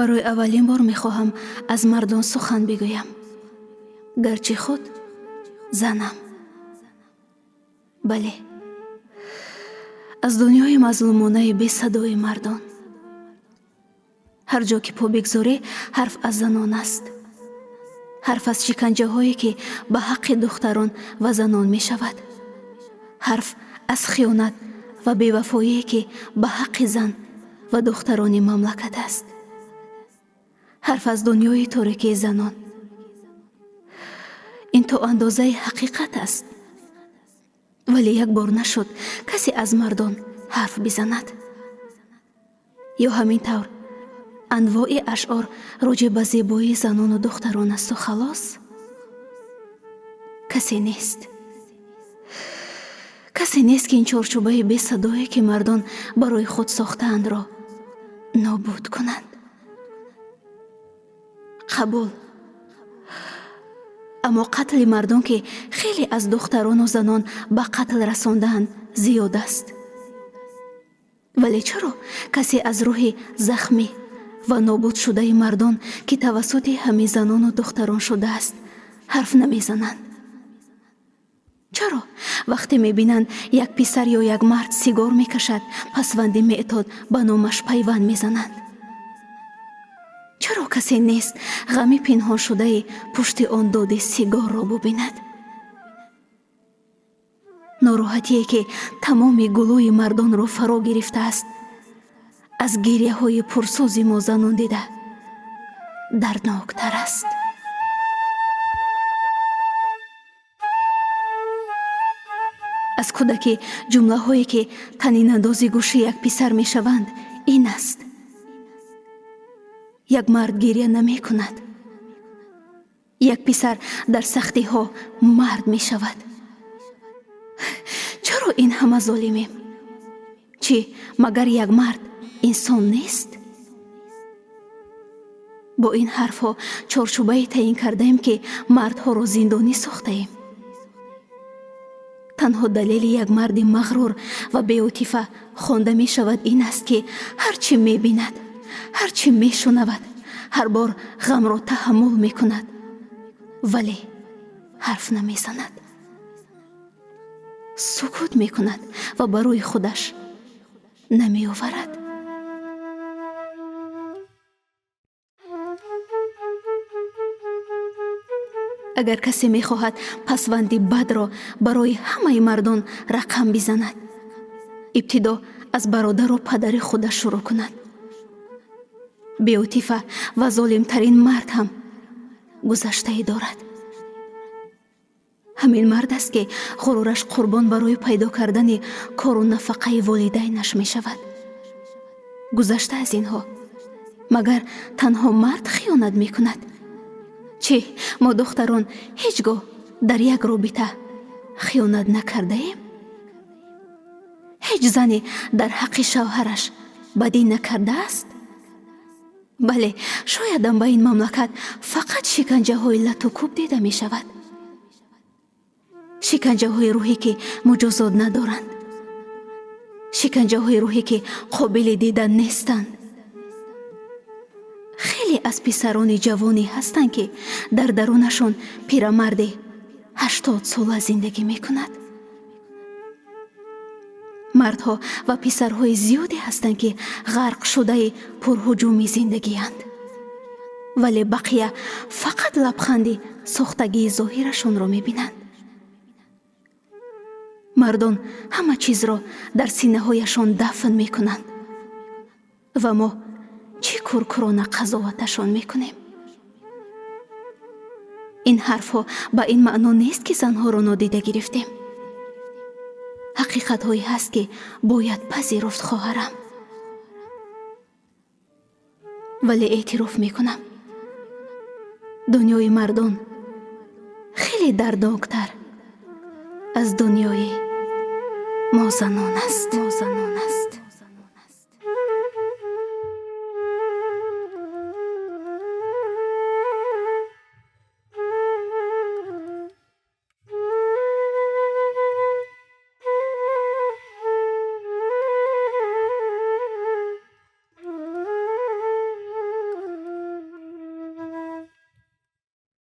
Барои аввалин бор мехоҳам аз мардон сухан бигӯям, гарчи худ занам. Бале, аз дунёи мазлумонаи бесадои мардон. Ҳар ҷо ки по бигзорӣ, ҳарф аз занон аст. Ҳарф аз шиканҷаҳое, ки ба ҳаққи духтарон ва занон мешавад. Ҳарф аз хиёнат ва бевафоие, ки ба ҳаққи зан ва духтарони мамлакат аст. Ҳарф аз дунёи торикии занон. Ин то андозаи ҳақиқат аст. Вале як бор нашуд касе аз мардон ҳарф бизанад. Ё ҳамин тавр анвои ашъор роҷеъ ба зебоии занону духтарон асту халос? Касе нест. Касе нест, ки ин чорчӯбаи бесадое, ки мардон барои худ сохтаандро нобуд кунанд. Қабул. Аммо қатли мардон, ки хеле аз духтарону занон ба қатл расондаанд, зиёд аст. Вале чаро касе аз рӯҳи захмӣ ва нобудшудаи мардон, ки тавассути ҳамин занону духтарон шудааст, ҳарф намезананд? Чаро вақте мебинанд, як писар ё як мард сигор мекашад, пасванди меътод ба номаш пайванд мезананд? Чаро касе нест ғами пинҳоншудаи пушти он дуди сигорро бубинад? Нороҳатие, ки тамоми гулӯи мардонро фаро гирифтааст, аз гирьяҳои пурсӯзи мо занон дида дардноктар аст. Аз кӯдакӣ ҷумлаҳое, ки танинандози гӯши як писар мешаванд, ин аст: як мард гирья намекунад. Як писар дар сахтиҳо мард мешавад. Чаро ин ҳама золимем? Чӣ, магар як мард инсон нест? Бо ин ҳарфҳо чорчӯбае таъин кардаем, ки мардҳоро зиндонӣ сохтаем. Танҳо далели як марди мағрур ва беотифа хонда мешавад ин аст, ки ҳар чӣ мебинад, ҳар чӣ мешунавад, ҳар бор ғамро таҳаммул мекунад, вале ҳарф намезанад. Сукут мекунад ва барои худаш намеоварад. Агар касе мехоҳад пасванди бадро барои ҳамаи мардон рақам бизанад, ибтидо аз бародару падари худаш шурӯъ кунад. Беотифа ва золимтарин мард ҳам гузаштае дорад. Ҳамин мард аст, ки ғурураш қурбон барои пайдо кардани кору нафақаи волидайнаш мешавад. Гузашта аз инҳо, магар танҳо мард хиёнат мекунад? Чӣ, мо духтарон ҳеҷ гоҳ дар як робита хиёнат накардаем? Ҳеҷ зане дар ҳаққи шавҳараш бадӣ накардааст? Бале, шоядам ба ин мамлакат фақат шиканҷаҳои лату кӯб дида мешавад. Шиканҷаҳои рӯҳӣ, ки муҷозот надоранд. Шиканҷаҳои рӯҳӣ, ки қобили дидан нестанд. Хеле аз писарони ҷавоне ҳастанд, ки дар дарунашон пирамарди 80-сола зиндагӣ мекунад. Мардҳо ва писарҳои зиёде ҳастанд, ки ғарқшудаи пурҳуҷуми зиндагианд. Вале бақия фақат лабханди сохтагии зоҳирашонро мебинанд. Мардон ҳама чизро дар синаҳояшон дафн мекунанд ва мо чӣ куркурона қазоваташон мекунем. Ин ҳарфҳо ба ин маъно нест, ки занҳоро нодида гирифтем. Ҳақиқатҳое ҳаст, ки бояд пазируфт, хоҳарам. Вале эътироф мекунам, дунёи мардон хеле дардноктар аз дунёи мо занон аст. Мо занон аст.